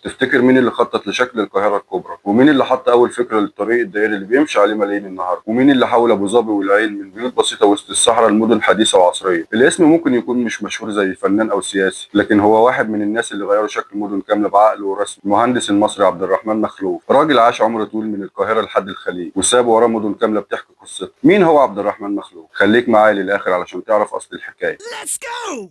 تفتكر مين اللي خطط لشكل القاهرة الكبرى؟ ومين اللي حط أول فكرة للطريق الدائري اللي بيمشي عليه ملايين النهارده؟ ومين اللي حول أبو ظبي والعين من بيوت بسيطة وسط الصحراء لمدن حديثة وعصرية؟ الاسم ممكن يكون مش مشهور زي فنان أو سياسي، لكن هو واحد من الناس اللي غيروا شكل مدن كاملة بعقله ورسمه. المهندس المصري عبد الرحمن مخلوف، راجل عاش عمر طويل من القاهرة لحد الخليج وساب وراه مدن كاملة بتحكي قصته. مين هو عبد الرحمن مخلوف؟ خليك معايا للآخر علشان تعرف أصل الحكاية. Let's go!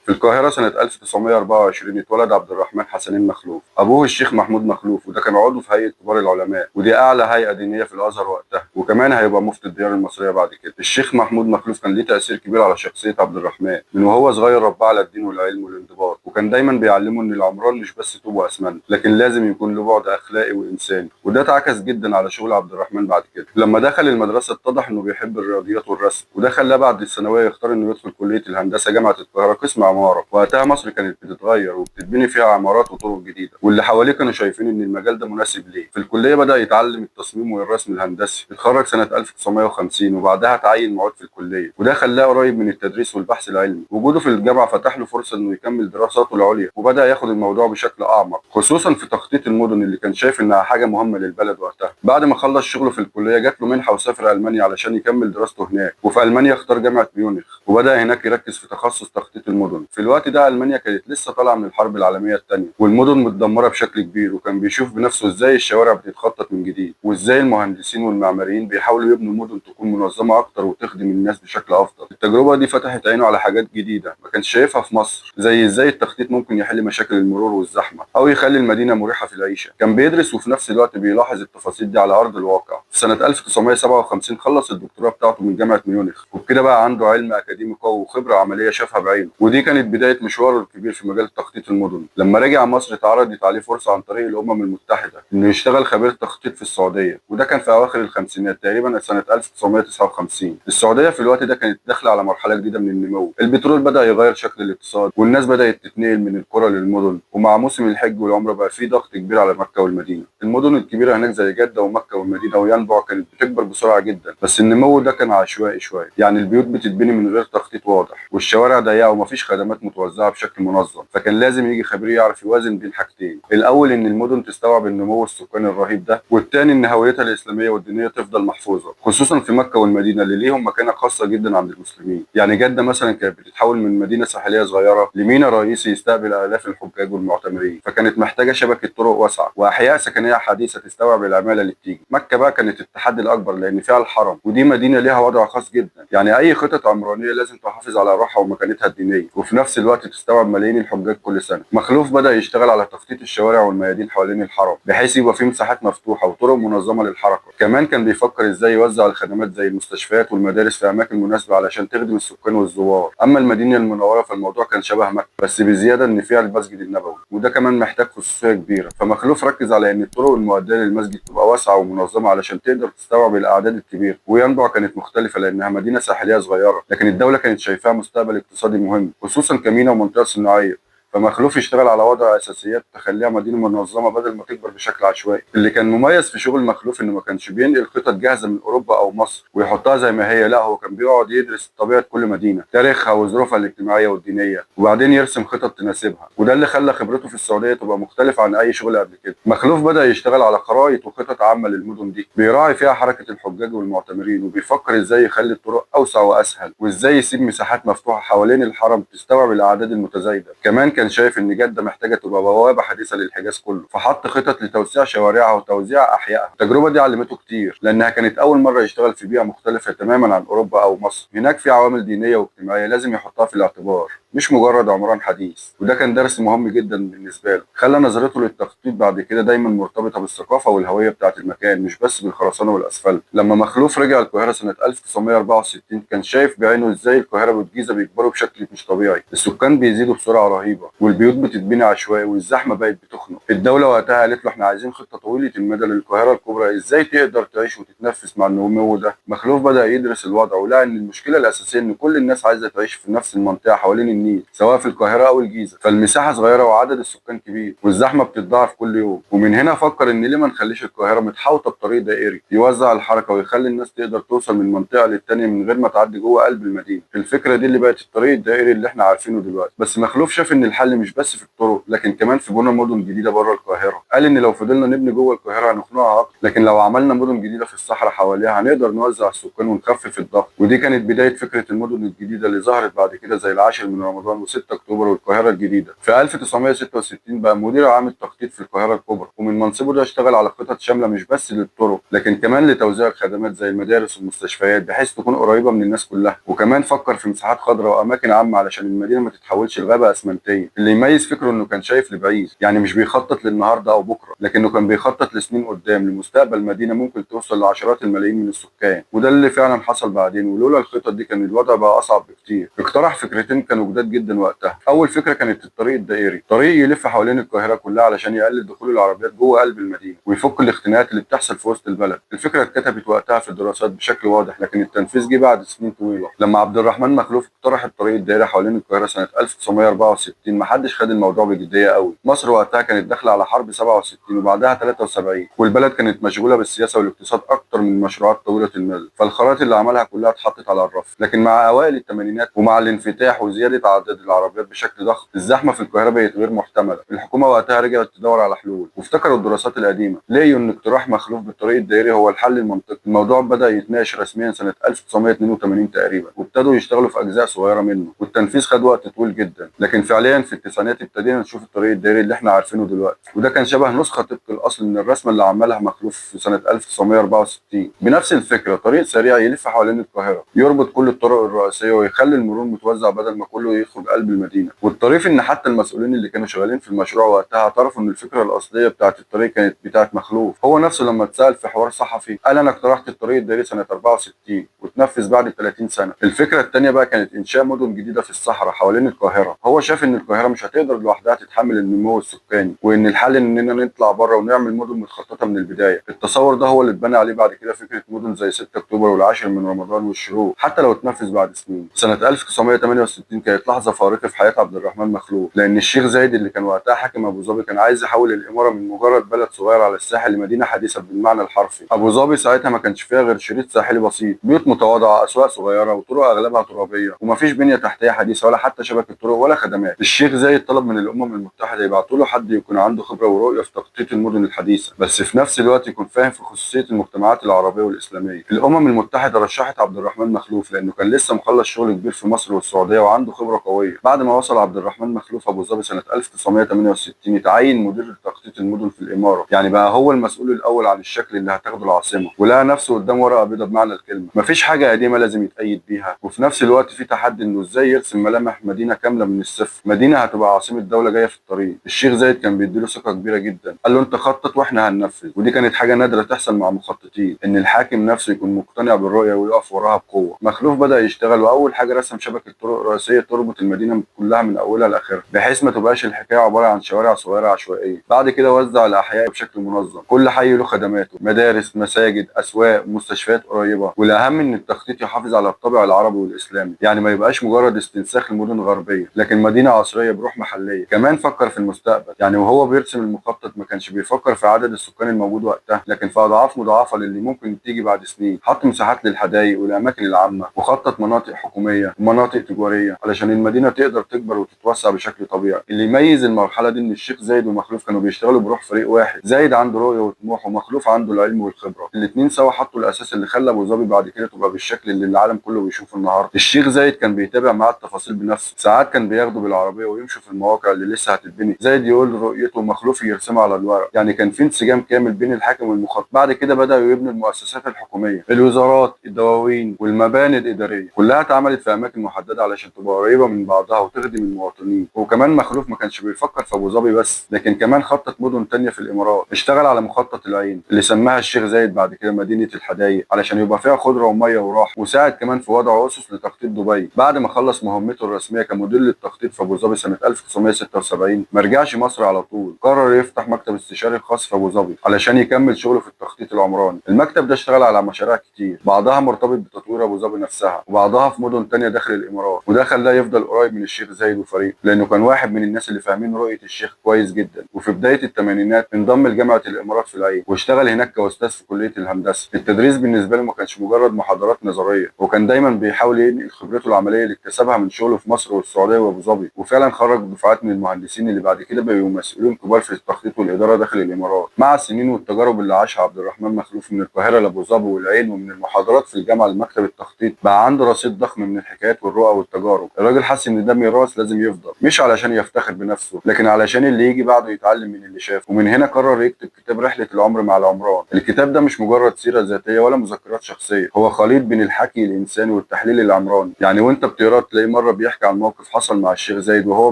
في القاهرة سنة 1924 اتولد عبد الرحمن حسنين مخلوف. أبوه الشيخ محمود مخلوف، وده كان عضو في هيئة كبار العلماء، ودي أعلى هيئة دينية في الأزهر وقتها، وكمان هيبقى مفتي الديار المصرية بعد كده. الشيخ محمود مخلوف كان ليه تأثير كبير على شخصية عبد الرحمن من وهو صغير، رباه على الدين والعلم والانضباط، وكان دايما بيعلمه إن العمران مش بس طوب وأسمنت، لكن لازم يكون له بعد أخلاقي وإنساني، وده اتعكس جدا على شغل عبد الرحمن بعد كده. لما دخل المدرسة اتضح إنه بيحب الرياضيات والرسم، وده خلاه بعد الثانوية يختار إنه يدخل كلية الهندسة جامعة القاهرة قسم عمارة. وقتها مصر كانت بتتغير وبتتبني فيها عمارات وطرق جديدة، واللي حواليه كانوا شايفين ان المجال ده مناسب ليه. في الكلية بدا يتعلم التصميم والرسم الهندسي. اتخرج سنة 1950 وبعدها تعين معيد في الكلية، وده خلاه قريب من التدريس والبحث العلمي. وجوده في الجامعة فتح له فرصة انه يكمل دراساته العليا، وبدا ياخد الموضوع بشكل اعمق، خصوصا في تخطيط المدن اللي كان شايف انها حاجة مهمة للبلد وقتها. بعد ما خلص شغله في الكلية جات له منحه وسافر المانيا علشان يكمل دراسته هناك، وفي المانيا اختار جامعه ميونخ وبدا هناك يركز في تخصص تخطيط المدن. في الوقت ده المانيا كانت لسه طالعه من الحرب العالمية الثانية، والمدن متدمره بشكل كبير، وكان بيشوف بنفسه ازاي الشوارع بتتخطط من جديد، وازاي المهندسين والمعماريين بيحاولوا يبنوا مدن تكون منظمة اكتر وتخدم الناس بشكل افضل. التجربة دي فتحت عينه على حاجات جديدة ما كانش شايفها في مصر، زي ازاي التخطيط ممكن يحل مشاكل المرور والزحمه او يخلي المدينة مريحه في العيشة. كان بيدرس وفي نفس الوقت بيلاحظ التفاصيل دي على ارض الواقع. في سنة 1957 خلص الدكتوراه بتاعته من جامعه ميونخ، وبكده بقى عنده علم اكاديمي قوي وخبره عملية شافها بعينه، ودي كانت بداية مشواره الكبير في مجال تخطيط المدن. لما رجع مصر اتعرضت عليه فرصة عن طريق الامم المتحدة انه يشتغل خبير تخطيط في السعوديه، وده كان في اواخر الخمسينات تقريبا سنة 1959. السعودية في الوقت ده كانت داخله على مرحلة جديدة من النمو، البترول بدا يغير شكل الاقتصاد، والناس بدات تتنقل من القرى للمدن، ومع موسم الحج والعمرة بقى في ضغط كبير على مكة والمدينة. المدن الكبيرة هناك زي جده ومكة والمدينة وينبع كانت بتكبر بسرعة جدا، بس النمو ده كان عشوائي شوية، يعني البيوت بتتبني من غير تخطيط واضح، والشوارع ضيقه ومفيش خدمات متوزعة بشكل منظم. فكان لازم يجي خبير يعرف يوازن بين حاجتين: الاول ان المدن تستوعب النمو السكاني الرهيب ده، والتاني ان هويتها الاسلامية والدينية تفضل محفوظة، خصوصا في مكة والمدينة اللي ليهم مكانه خاصة جدا عند المسلمين. يعني جده مثلا كانت بتتحول من مدينة ساحليه صغيرة لميناء رئيسي يستقبل الاف الحجاج والمعتمرين، فكانت محتاجه شبكة طرق واسعة واحياء سكنية حديثه تستوعب العمالة اللي بتيجي. مكة بقى كانت التحدي الاكبر لان فيها الحرم، ودي مدينة ليها وضع خاص جدا، يعني اي خطط عمرانيه لازم تحافظ على روحها ومكانتها الدينية، وفي نفس الوقت تستوعب ملايين الحجاج كل سنة. مخلوف بدا يشتغل على تخطيط الشوارع والميادين حوالين الحرم بحيث يبقى فيه مساحات مفتوحة وطرق منظمة للحركة. كمان كان بيفكر ازاي يوزع الخدمات زي المستشفيات والمدارس في اماكن مناسبة علشان تخدم السكان والزوار. اما المدينة المنورة فالموضوع كان شبه مكة بس بزيادة ان فيها المسجد النبوي، وده كمان محتاج خصوصية كبيرة. فمخلوف ركز على ان الطرق المؤدية للمسجد تبقى واسعة ومنظمة علشان تقدر تستوعب الاعداد الكبيرة. وينبع كانت مختلفة لانها مدينة ساحليه صغيرة، لكن الدولة كانت شايفاها مستقبل اقتصادي مهم، خصوصا كميناء ومنطقة صناعية. فمخلوف يشتغل على وضع اساسيات تخليها مدينة منظمة بدل ما تكبر بشكل عشوائي. اللي كان مميز في شغل مخلوف انه ما كانش بينقل خطط جاهزة من اوروبا او مصر ويحطها زي ما هي، لا هو كان بيقعد يدرس طبيعة كل مدينة، تاريخها وظروفها الاجتماعية والدينية، وبعدين يرسم خطط تناسبها. وده اللي خلى خبرته في السعودية تبقى مختلفة عن اي شغل قبل كده. مخلوف بدا يشتغل على خرائط وخطط عامة للمدن دي بيراعي فيها حركة الحجاج والمعتمرين، وبيفكر ازاي يخلي الطرق اوسع واسهل، وازاي يسيب مساحات مفتوحة حوالين الحرم تستوعب الاعداد المتزايدة. كمان كان شايف ان جده محتاجه تبقى بوابه حديثه للحجاز كله، فحط خطط لتوسيع شوارعها وتوزيع احيائها. التجربة دي علمته كتير لانها كانت اول مرة يشتغل في بيئة مختلفة تماما عن اوروبا او مصر. هناك في عوامل دينية واجتماعية لازم يحطها في الاعتبار، مش مجرد عمران حديث. وده كان درس مهم جدا بالنسبة له، خلى نظرته للتخطيط بعد كده دايما مرتبطة بالثقافة والهوية بتاعه المكان، مش بس بالخرسانه والاسفلت. لما مخلوف رجع القاهرة سنة 1964 كان شايف بعينه ازاي القاهرة والجيزه بيكبروا بشكل مش طبيعي، السكان بيزيدوا بسرعة رهيبة، والبيوت بتتبني عشوائي، والزحمه بقت بتخنق. الدولة وقتها قالت له احنا عايزين خطه طويلة المدى للقاهره الكبرى، ازاي تقدر تعيش وتتنفس مع النمو ده. مخلوف بدا يدرس الوضع ولقى ان المشكلة الاساسية ان كل الناس عايزه تعيش في نفس المنطقة حوالين النيل، سواء في القاهرة او الجيزة، فالمساحه صغيرة وعدد السكان كبير والزحمه بتتضاعف كل يوم. ومن هنا فكر ان ليه ما نخليش القاهرة متحوطه بطريق دائري يوزع الحركة ويخلي الناس تقدر توصل من منطقة للتانيه من غير ما تعدي جوه قلب المدينة. الفكرة دي اللي بقت الطريق الدائري اللي احنا عارفينه دلوقتي. بس مخلوف شاف ان الحل مش بس في الطرق، لكن كمان في بنى مدن جديدة بره القاهرة. قال ان لو فضلنا نبني جوه القاهرة هنخنقها اكتر، لكن لو عملنا مدن جديدة في الصحراء حواليها هنقدر نوزع السكان ونخفف الضغط. ودي كانت بداية فكرة المدن الجديدة اللي ظهرت بعد كده زي العاشر من رمضان و6 اكتوبر والقاهره الجديدة. في 1966 بقى مدير عام التخطيط في القاهرة الكبرى، ومن منصبه ده اشتغل على خطط شاملة مش بس للطرق، لكن كمان لتوزيع الخدمات زي المدارس والمستشفيات بحيث تكون قريبه من الناس كلها. وكمان فكر في مساحات خضراء واماكن عامة علشان المدينة ما تتحولش لغابه اسمنتيه. اللي يميز فكرة انه كان شايف لبعيد، يعني مش بيخطط للنهاردة او بكره، لكنه كان بيخطط لسنين قدام، لمستقبل مدينة ممكن توصل لعشرات الملايين من السكان. وده اللي فعلا حصل بعدين، ولولا الخطط دي كان الوضع بقى اصعب بكتير. اقترح فكرتين كانوا جداد جدا وقتها. اول فكرة كانت الطريق الدائري، طريق يلف حوالين القاهرة كلها علشان يقلل دخول العربيات جوه قلب المدينة ويفك الاختناقات اللي بتحصل في وسط البلد. الفكرة اتكتبت وقتها في الدراسات بشكل واضح، لكن التنفيذ جه بعد سنين طويلة. لما عبد الرحمن مخلوف اقترح الطريق الدائري حوالين القاهرة سنة 1964 محدش خد الموضوع بجدية قوي. مصر وقتها كانت داخله على حرب 67 وبعدها 73، والبلد كانت مشغولة بالسياسة والاقتصاد اكتر من مشروعات طويلة المدى، فالخرائط اللي عملها كلها اتحطت على الرف. لكن مع اوائل الثمانينات ومع الانفتاح وزيادة عدد العربيات بشكل ضخم، الزحمة في القاهرة بقت غير محتملة. الحكومة وقتها رجعت تدور على حلول، وافتكروا الدراسات القديمة، لقيوا ان اقتراح مخلوف بالطريق الدائري هو الحل المنطقي. الموضوع بدا يتناقش رسميا سنة 1982 تقريبا، وابتدوا يشتغلوا في اجزاء صغيرة منه، والتنفيذ خد وقت طويل جدا. لكن فعليا في التسعينات ابتدينا نشوف الطريق الدائري اللي احنا عارفينه دلوقتي، وده كان شبه نسخه طبق الاصل من الرسمة اللي عملها مخلوف في سنة 1964 بنفس الفكرة، طريق سريع يلف حوالين القاهرة، يربط كل الطرق الرئيسية ويخلي المرور متوزع بدل ما كله يدخل قلب المدينة. والطريف ان حتى المسؤولين اللي كانوا شغالين في المشروع وقتها اعترفوا ان الفكرة الاصلية بتاعه الطريق كانت بتاعه مخلوف. هو نفسه لما اتسال في حوار صحفي قال انا اقترحت الطريق الدائري سنة 64 وتنفذ بعد 30 سنة. الفكرة الثانية بقى كانت انشاء مدن جديدة في الصحراء حوالين القاهرة. هو شاف ان القاهرة مش هتقدر لوحدها تتحمل النمو السكاني، وان الحل اننا نطلع بره ونعمل مدن متخططه من البداية. التصور ده هو اللي اتبنى عليه بعد كده فكرة مدن زي 6 اكتوبر والعاشر من رمضان والشروق، حتى لو اتنفذ بعد سنين. سنة 1968 كانت لحظة فارقه في حياة عبد الرحمن مخلوف، لان الشيخ زايد اللي كان وقتها حاكم ابو ظبي كان عايز يحول الامارة من مجرد بلد صغير على الساحل لمدينة حديثه بالمعنى الحرفي. ابو ظبي ساعتها ما كانش فيها غير شريط ساحلي بسيط، بيوت متواضعة، اسواق صغيرة، وطرق اغلبها ترابيه، ومفيش بنيه تحتيه حديثه ولا حتى شبكة طرق ولا خدمات. الشيخ زايد طلب من الامم المتحدة يبعتوا له حد يكون عنده خبره ورؤية في تخطيط المدن الحديثة، بس في نفس الوقت يكون فاهم في خصوصية المجتمعات العربية والاسلامية. الامم المتحدة رشحت عبد الرحمن مخلوف لانه كان لسه مخلص شغل كبير في مصر والسعودية وعنده خبره قوية. بعد ما وصل عبد الرحمن مخلوف ابو ظبي سنة 1968 اتعين مدير تخطيط المدن في الامارة، يعني بقى هو المسؤول الاول عن الشكل اللي هتاخده العاصمة. ولقى نفسه قدام ورقة بيضاء بمعنى الكلمة، مفيش حاجة قديمة لازم يتأيد بيها، وفي نفس الوقت في تحدي انه ازاي يرسم ملامح مدينة كاملة من الصفر، مدينة هتبقى عاصمة دولة جاية في الطريق. الشيخ زايد كان بيديله ثقة كبيرة جدا، قال له انت خطط واحنا هننفذ. ودي كانت حاجة نادرة تحصل مع مخططين، ان الحاكم نفسه يكون مقتنع بالرؤية ويقف وراها بقوة. مخلوف بدا يشتغل، واول حاجة رسم شبكة طرق رئيسية تربط المدينة كلها من اولها لاخرها، بحيث ما تبقاش الحكاية عبارة عن شوارع صغيرة عشوائية. بعد كده وزع الاحياء بشكل منظم، كل حي له خدماته، مدارس، مساجد، اسواق، مستشفيات قريبه. والاهم ان التخطيط يحافظ على الطابع العربي والاسلامي، يعني ما يبقاش مجرد استنساخ لمدن غربية، لكن مدينة عصرية بروح محليه. كمان فكر في المستقبل، يعني وهو بيرسم المخطط ما كانش بيفكر في عدد السكان الموجود وقتها، لكن في اضعاف مضاعفه للي ممكن تيجي بعد سنين. حط مساحات للحدائق والاماكن العامة، وخطط مناطق حكومية ومناطق تجارية علشان المدينة تقدر تكبر وتتوسع بشكل طبيعي. اللي يميز المرحلة دي ان الشيخ زايد ومخلوف كانوا بيشتغلوا بروح فريق واحد، زايد عنده رؤية وطموح، ومخلوف عنده العلم والخبرة. الاثنين سوا حطوا الاساس اللي خلى ابو ظبي بعد كده تبقى بالشكل اللي العالم كله بيشوفه النهارده. الشيخ زايد كان بيتابع معاه التفاصيل بنفسه، ساعات كان بياخده بالعربية ويمشوا في المواقع اللي لسه هتتبني، زايد يقول رؤيته ومخلوف يرسمها على الورق. يعني كان في انسجام كامل بين الحاكم والمخطط. بعد كده بداوا يبنوا المؤسسات الحكومية، الوزارات، الدواوين، والمباني الادارية، كلها اتعملت في اماكن محددة علشان تبقى قريبه من بعضها وتخدم المواطنين. وكمان مخلوف ما كانش بيفكر في ابو ظبي بس، لكن كمان خطط مدن تانية في الامارات. اشتغل على مخطط العين اللي سماها الشيخ زايد بعد كده مدينة الحدائق، علشان يبقى فيها خضرة ومية وراحة، وساعد كمان في وضع اسس لتخطيط دبي. بعد ما خلص مهمته الرسمية كمدير للتخطيط في ابو ظبي سنة 1976 ما رجعش مصر على طول. طول. قرر يفتح مكتب استشاري خاص في ابو ظبي علشان يكمل شغله في التخطيط العمراني. المكتب ده اشتغل على مشاريع كتير، بعضها مرتبط بتطوير ابو ظبي نفسها وبعضها في مدن تانية داخل الامارات، وده خلاه يفضل قريب من الشيخ زايد وفريقه، لانه كان واحد من الناس اللي فاهمين رؤية الشيخ كويس جدا. وفي بداية الثمانينات انضم لجامعة الامارات في العين، واشتغل هناك كاستاذ في كليه الهندسة. التدريس بالنسبة له ما كانش مجرد محاضرات نظرية، وكان دايما بيحاول ينقل خبرته العملية اللي اكتسبها من شغله في مصر والسعودية وابو ظبي. وفعلا خرج دفعات من المهندسين اللي بعد كده بقوا مسؤولين كبار في التخطيط والادارة داخل الامارات. مع السنين والتجارب اللي عاشها عبد الرحمن مخلوف من القاهرة لابو ظبي والعين، ومن المحاضرات في الجامعة لمكتب التخطيط، بقى عنده رصيد ضخم من الحكايات والرؤى والتجارب. الراجل حس ان ده ميراث لازم يفضل، مش علشان يفتخر بنفسه، لكن علشان اللي يجي بعده يتعلم من اللي شافه. ومن هنا قرر يكتب كتاب رحله العمر مع العمران. الكتاب ده مش مجرد سيره ذاتية ولا مذكرات شخصية، هو خليط بين الحكي الانساني والتحليل العمراني. يعني وانت بتقرا تلاقي مرة بيحكي عن موقف حصل مع الشيخ زايد وهو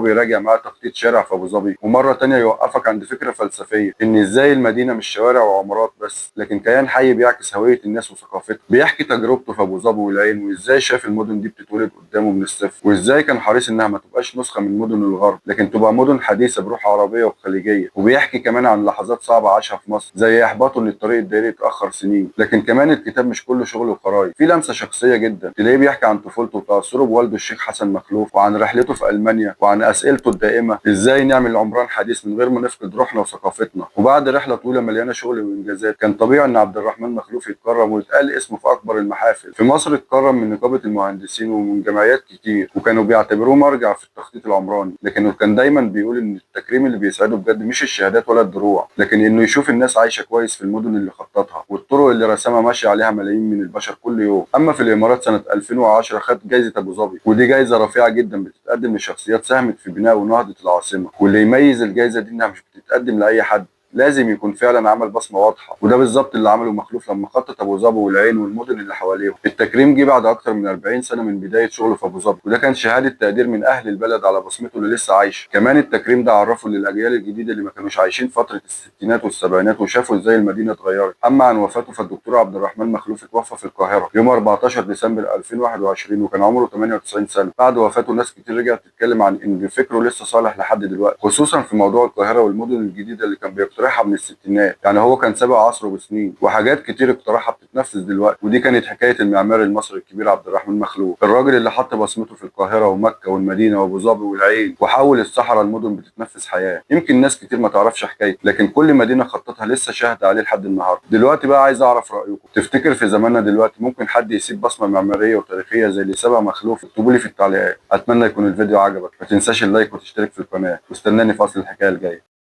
بيراجع معاه تخطيط شارع في ابو ظبي، ومرة تانية يوقفك عند فكرة فلسفية ان ازاي المدينة مش شوارع وعمارات بس، لكن كيان حي بيعكس هوية الناس وثقافتها. بيحكي تجربته في ابو ظبي والعين، وازاي شاف المدن دي بتتولد قدامه من الصفر، وازاي كان حريص انها ما تبقاش نسخه من مدن الغرب، لكن تبقى مدن حديثه بروح عربية وخليجيه. وبيحكي كمان عن لحظات صعبة عاشها في مصر، زي احباطه ان الطريق الدائري اتاخر سنين. لكن كمان الكتاب مش كله شغل وخرايط، في لمسه شخصية جدا. تلاقيه بيحكي عن طفولته وتاثره بوالده الشيخ حسن مخلوف، وعن رحلته في المانيا، وعن اسئلته الدائمة ازاي نعمل عمران حديث من غير ما نفقد روحنا وثقافتنا. وبعد رحله طويلة مليانة شغل وانجازات، كان طبيعي ان عبد الرحمن مخلوف يتكرم ويتقال اسمه في اكبر المحافل في مصر. اتكرم من نقابة المهندسين ومن جمعيات كتير، وكانوا بيعتبروه مرجع في التخطيط العمراني. لكنه كان دايما بيقول ان التكريم اللي بيسعده بجد مش الشهادات ولا الدروع، لكن انه يشوف الناس عايشه كويس في المدن اللي خططها والطرق اللي رسمها ماشية عليها ملايين من البشر كل يوم. اما في الامارات سنة 2010 خد جائزة ابو ظبي، ودي جائزة رفيعة جدا بتتقدم لشخصيات ساهمت في بناء ونهضه العاصمة. واللي يميز الجائزة دي انها مش بتتقدم لاي حد، لازم يكون فعلا عمل بصمة واضحة، وده بالظبط اللي عمله مخلوف لما خطط ابو ظبي والعين والمدن اللي حواليهم. التكريم جه بعد اكتر من 40 سنة من بداية شغله في ابو ظبي، وده كان شهادة تقدير من اهل البلد على بصمته اللي لسه عايشه. كمان التكريم ده عرفه للاجيال الجديدة اللي ما كانوش عايشين فترة الستينات والسبعينات وشافوا ازاي المدينة اتغيرت. اما عن وفاته فالدكتور عبد الرحمن مخلوف اتوفى في القاهرة يوم 14 ديسمبر 2021، وكان عمره 98 سنة. بعد وفاته ناس كتير رجعت تتكلم عن ان فكرة لسه صالح لحد دلوقتي، خصوصا في موضوع القاهرة والمدن الجديدة اللي كان بيقترحها من الستينات. يعني هو كان سابق عصره بسنين، وحاجات كتير اقترحها بتتنفذ دلوقتي. ودي كانت حكاية المعماري المصري الكبير عبد الرحمن مخلوف، الراجل اللي حط بصمته في القاهرة ومكة والمدينة وابو ظبي والعين، وحول الصحراء لمدن بتتنفس حياة. يمكن ناس كتير ما تعرفش حكايته، لكن كل مدينة خططها لسه شاهده عليه لحد النهارده. دلوقتي بقى عايز اعرف رايكم، تفتكر في زماننا دلوقتي ممكن حد يسيب بصمة معمارية وتاريخية زي اللي سابها مخلوف؟ اكتبوا لي في التعليقات. اتمنى يكون الفيديو عجبك، ما تنساش اللايك وتشترك في القناة، واستناني في اصل الحكاية الجاية.